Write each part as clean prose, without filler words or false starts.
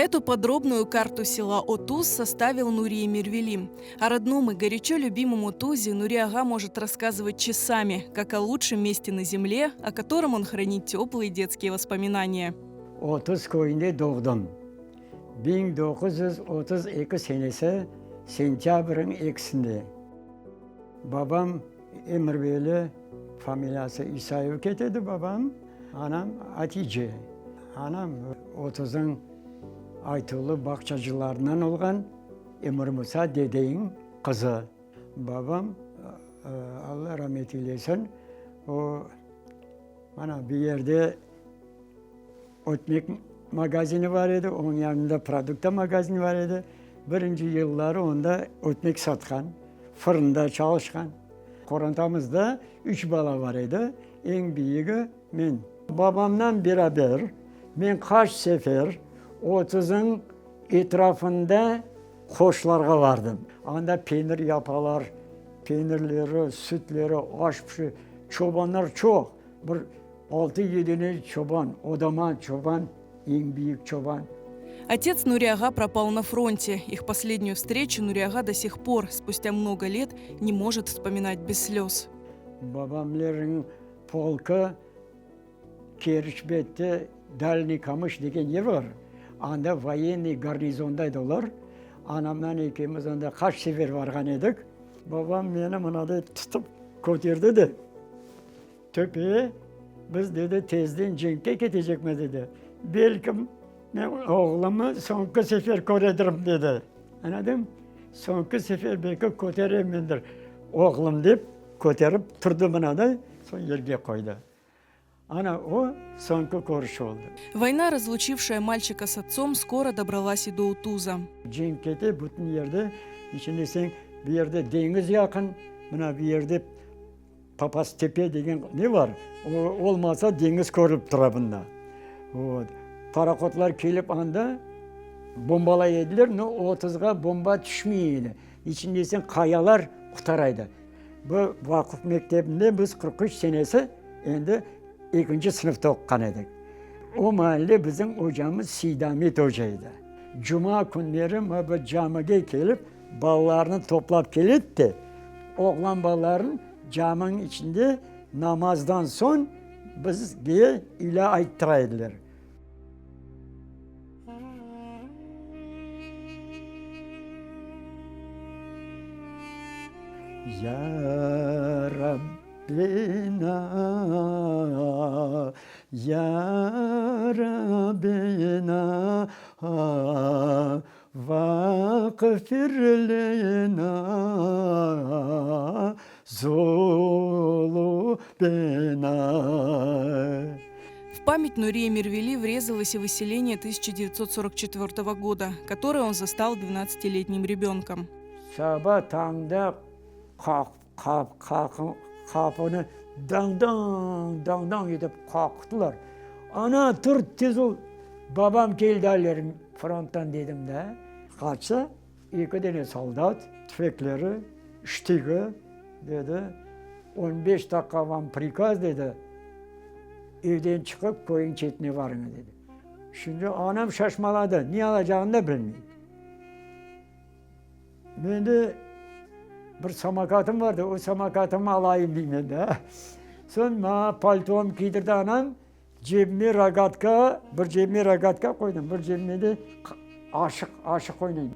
Эту подробную карту села Отуз составил Нури Эмирвели. О родном и горячо любимом Отузе Нури Ага может рассказывать часами, как о лучшем месте на земле, о котором он хранит теплые детские воспоминания. Otuz köyünde doğdım. 1932 senesi sentâbrniñ ekisinde. Babam Emirveli, familiyası İsayev ketedi babam, anam Atice. Anam Otuzıñ aytuvlı bağçacılarından olğan Emirmusa dedeyniñ qızı. Babam, Alla ramet eylesin, o, mana bu yerde ötmek magazini bar edi, onıñ yanında produkta magazini bar edi. Birinci yılları onda ötmek satqan, fırında çalışqan. Qorantamızda üç bala bar edi, eñ büyügi men. Babamnan beraber men qaç sefer Otuzıñ etrafında qoşlarğa bardım. Anda penir yapalar, penirleri, sütleri, aş pişire. Çobanlar çoq, bir altı-yedini çoban, odaman çoban, eñ büyük çoban. Otец Nuri-ağa пропал на фронте. Их последнюю встречу Nuri-ağa до сих пор, спустя много лет, не может вспоминать без слез. Babamlarnıñ polkı Keriç bette Dalniy Kamış degen yer bar, anda voyennıy garnizonda edi olar. Anamnan ekimiz anda qaç sefer barğan edik. Babam meni mınaday tutıp köterdi de, töpeye, biz, dedi, tezden cenkke ketecekmiz, dedi. Belkim, men oğlumı soñki sefer köredirim, dedi. Añladıñmı? Soñki sefer belki köterermendir oğlum dep, köterip turdı mınaday, soñ yerge qoydı. Ana o soñki körüş oldı. Voyna, razluçivşaya malçika s otcom, skoro dobralась i do Utuza. Cenk kete bütün yerde, niçün deseñ, bu yerde deñiz yaqın, mına bu yerde Papaz Tepe degen ne bar, o olmasa deñiz körülip tura bunda. Vot. Parohodlar kelip anda bombalay ediler, no Otuzğa bomba tüşmey edi. Niçün deseñ, qayalar qutaraydı. Bu vaquf mektebinde biz 43 senesi endi ekinci sınıfta oquğan edik. O maalle bizim ocamız Seydamet oca edi. Cuma künleri bu camige kelip, balalarnı toplap keledi de, oğlan balalarnı caminiñ içinde namazdan soñ bizge ilâ ayttıra ediler. Ya Rabbena, Ya Rabbena, Vaqfir lena zulubena. В память Нурии Мирвели врезалось и выселение 1944 года, которое он застал 12-летним ребенком. Saba tañda qapunı dañ-dañ, dañ-dañ etip qaqtılar. Ana, tur, tez ol, babam keldi alerim fronttan dedim da. Qaçsa, eki dene soldat, tüfekleri, ştigi, dedi, on beş daqqa vam prikaz, dedi, evden çıqıp köyniñ çetine varıñız, dedi. Şimdi anam şaşmaladı, ne alacağını da bilmey. Mende bir samokatım vardı, o samokatımı alayım deyim endi. Soñ maña paltomı kiydirdi anam, cebime rogatka, bir cebime rogatka qoydım, bir cebime de aşıq, aşıq oynayım.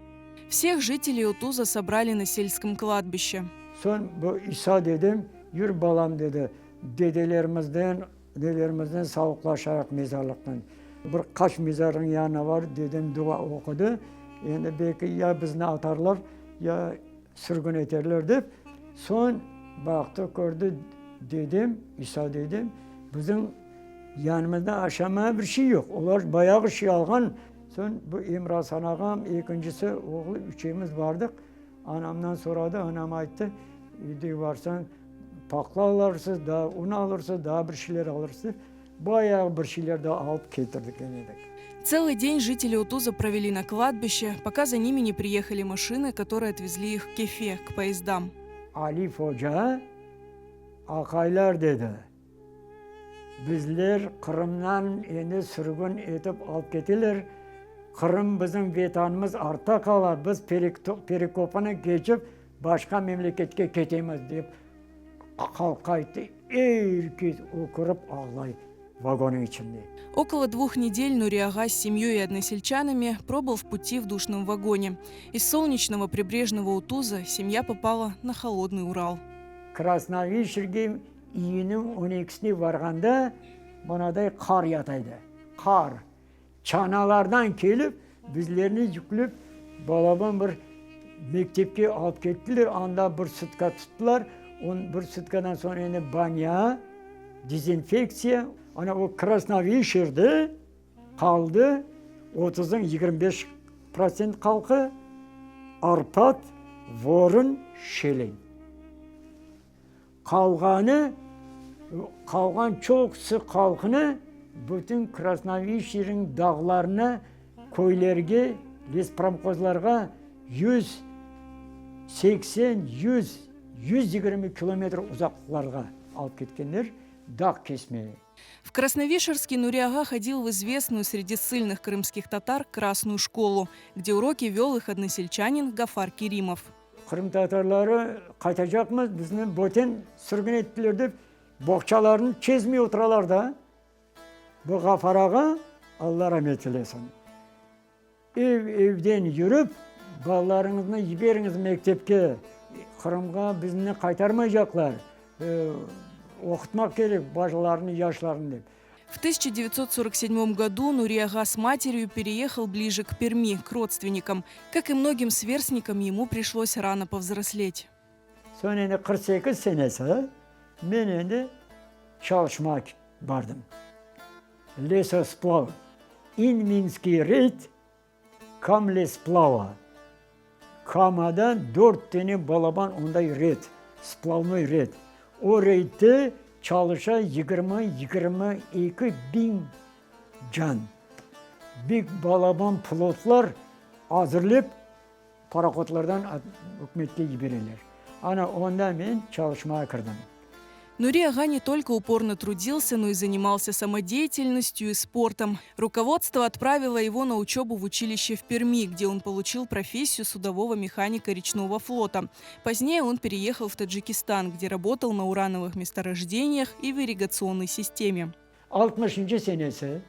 Vseh jiteley Utuzа sobrali na selskom kladbişçe. Soñ bu İsa dedem, yür balam dedi, dedelerimizden, nelerimizden savuqlaşayıq mezarlıqtan. Bir qaç mezarnıñ yanına barıp dedem dua oqudı, endi belki ya bizni atarlar, ya sürgün eterler dep. Soñ baqtı, kördi, dedem, İsa dedem, bizim yanımızda aşamağa bir şey yoq. Olar bayağı şey alğan. Soñ bu Emir-Asan ağam, ekincisi oğlu, üçemiz bardıq. Anamdan soradı, anam ayttı, Evde barsañ, paqla alırsız, daa un alırsız, daa bir şeyler alırsız. Bayağı bir şeyler de alıp ketirdik enedik. Целый день жители Утуза провели на кладбище, пока за ними не приехали машины, которые отвезли их к Кефе, к поездам. Alif oca, Aqaylar, dedi, bizler Qırımdan endi sürgün etip alıp keteler. Qırım bizim Vetanımız artta qala, biz Perekopnı keçip başqa memleketke ketemiz, dep halqqa ayttı. Er kes ökürip ağlay vagonnıñ içinde. Около двух недель Нури-ага с семьей и односельчанами пробыл в пути в душном вагоне. Из солнечного прибрежного Утуза семья попала на холодный Урал. Krasnovişerge iyünniñ on ekisine varğanda mınaday qar yata edi, qar. Çanalardan kelip, bizlerni yüklep, balaban bir mektepke alıp kettiler, anda bir sutka tuttılar, bir sutkadan soñ endi banâ, dezinfektsiya. Ana o Krasnovişerde qaldı otuzdan 25% halqı, Arpat, Vorın, Şelen. Qalğanı, qalğan çoqusı halqnı bütün Krasnovişerniñ dağlarına, köylerge, lespromhozlarğa 180, 100, 120 kilometr uzaqlıqlarğa alıp ketkenler dağ kesmeye. В Красновишерске Нури-ага ходил в известную среди ссыльных крымских татар Красную школу, где уроки вел их односельчанин Гафар Керимов. Qırımtatarları qaytacaqmız, bizni böten sürgün ettiler dep, boğçalarını çezmey oturalar da. Bu Ğafar ağa, Alla ramet eylesin, ev-evden yürip, balalarıñıznı yiberiñiz mektepke, Qırımğa bizni qaytarmaycaqlar, oqutmaq kerek balalarnı, yaşlarnı dep. В 1947 году Нури-ага с матерью переехал ближе к Перми, к родственникам. Как и многим сверстникам, ему пришлось рано повзрослеть. Soñ endi 48 senesi men endi çalışmağa bardım. Lesosplav, İnminskiy reyd Kamlessplava. Kamada dört tane balaban onday red, splavnoy red. O reydde çalışa 20-22 biñ can. Bek balaban plotlar azırlep parohodlardan ükümetke yibereler. Ana onda men çalışmağa kirdim. Нури-ага не только упорно трудился, но и занимался самодеятельностью и спортом. Руководство отправило его на учебу в училище в Перми, где он получил профессию судового механика речного флота. Позднее он переехал в Таджикистан, где работал на урановых месторождениях и в ирригационной системе. 60 senesi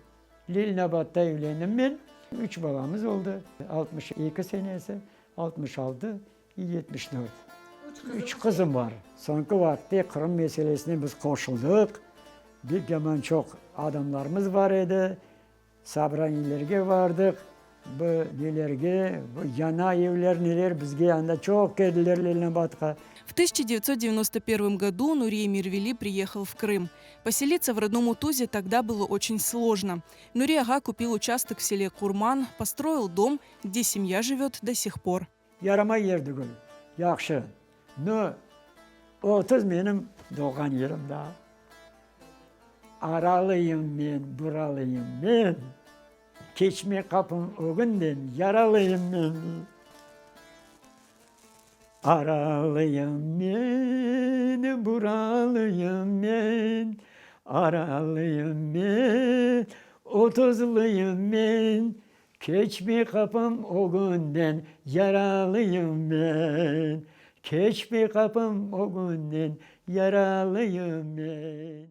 Leninabadda evlendim men. Üç balamız oldı. 62 senesi, 66, 74. Üç qızım bar. Soñki vaqıtte Qırım meselesine biz qoşuldıq. Bek yaman çoq adamlarımız bar edi. Sobraniylerge bardıq, bu nelerge, bu yana evler, neler, bizge anda çoq keldiler Leninabadqa. В 1991 году Нури Эмирвели приехал в Крым. Поселиться в родном Утузе тогда было очень сложно. Нури-ага купил участок в селе Курман, построил дом, где семья живет до сих пор. Yaramay yer tügül, yahşı. No, 30 menim doğğan yerim da. Aralıyım men, buralıyım men, Keçme qapım ögünden, yaralıyım men. Aralıyım men, buralıyım men, Aralıyım men, otuzlıyım men, Keçme qapım ögünden, yaralıyım men. Keçme qapım ögünden, yaralıyım men.